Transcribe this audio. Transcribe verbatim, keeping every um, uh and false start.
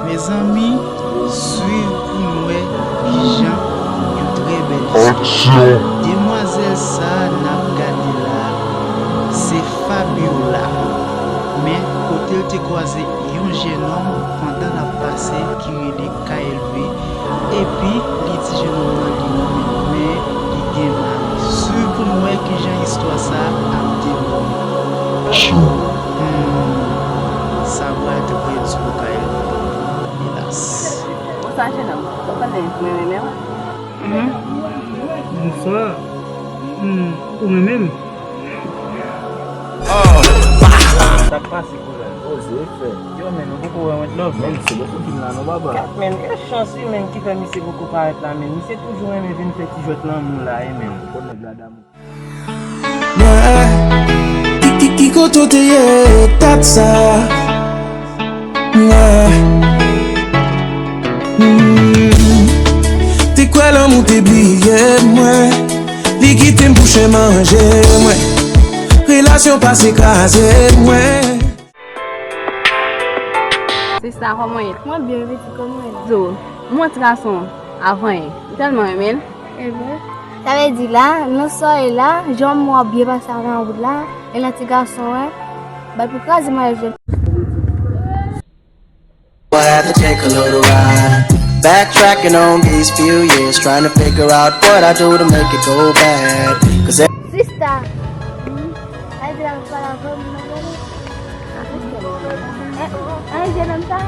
Mezanmi, swiv pou n wè kijan yon trè bèl istwa. Demwazèl sa a n ap gade la, se Fabiola. Men, kote l te kwaze yon jennonm pandan l ap pase ki rele K L V, epi li di jennonm nan li renmen l, men li gen mari. Swiv pou n wè kijan istwa sa a ap dewoule. Hmm, sa pral trè di pou K L V. Elas. Bonswa, jennonm. Ou konnen mwen renmen w? Mhm. Bonswa. Hmm, ou renmen m? Sa k pase, kolonèl? Poze, frè. Yo, men, nou poko wè One Love, men. Men, se poko ki m la, non, papa. Kat, men, e chans, wi, men, ki fè misye poko parèt la, men. Misye toujou renmen vin fè ti jwèt lanmou la, e, men. Ou konn nèg la damou. Mwen, ki, ki, ki kote w te ye, dat sa? Mwen, mm, te kwè lanmou te bliye mwen. Li kite m pou chen manje mwen. Relasyon pase kraze mwen. Sista, kòman w ye? Mwen byen, pitit, kòman w ye? Zo, m wè ti gason avan yè. M tèlman renmen l. Ebyen, sa vle di la, nan sa w ye la, jan m wè w ap byen pase avè w wout la, e nan ti gason an, bay pou kraze maryaj la. I had to take a little ride. Backtracking on these few years, trying to figure out what I do to make it go bad. 'Cause Sista, hmm? Ay, de la pale avè m nan gade. Eh, eh, eh, jennonm sa?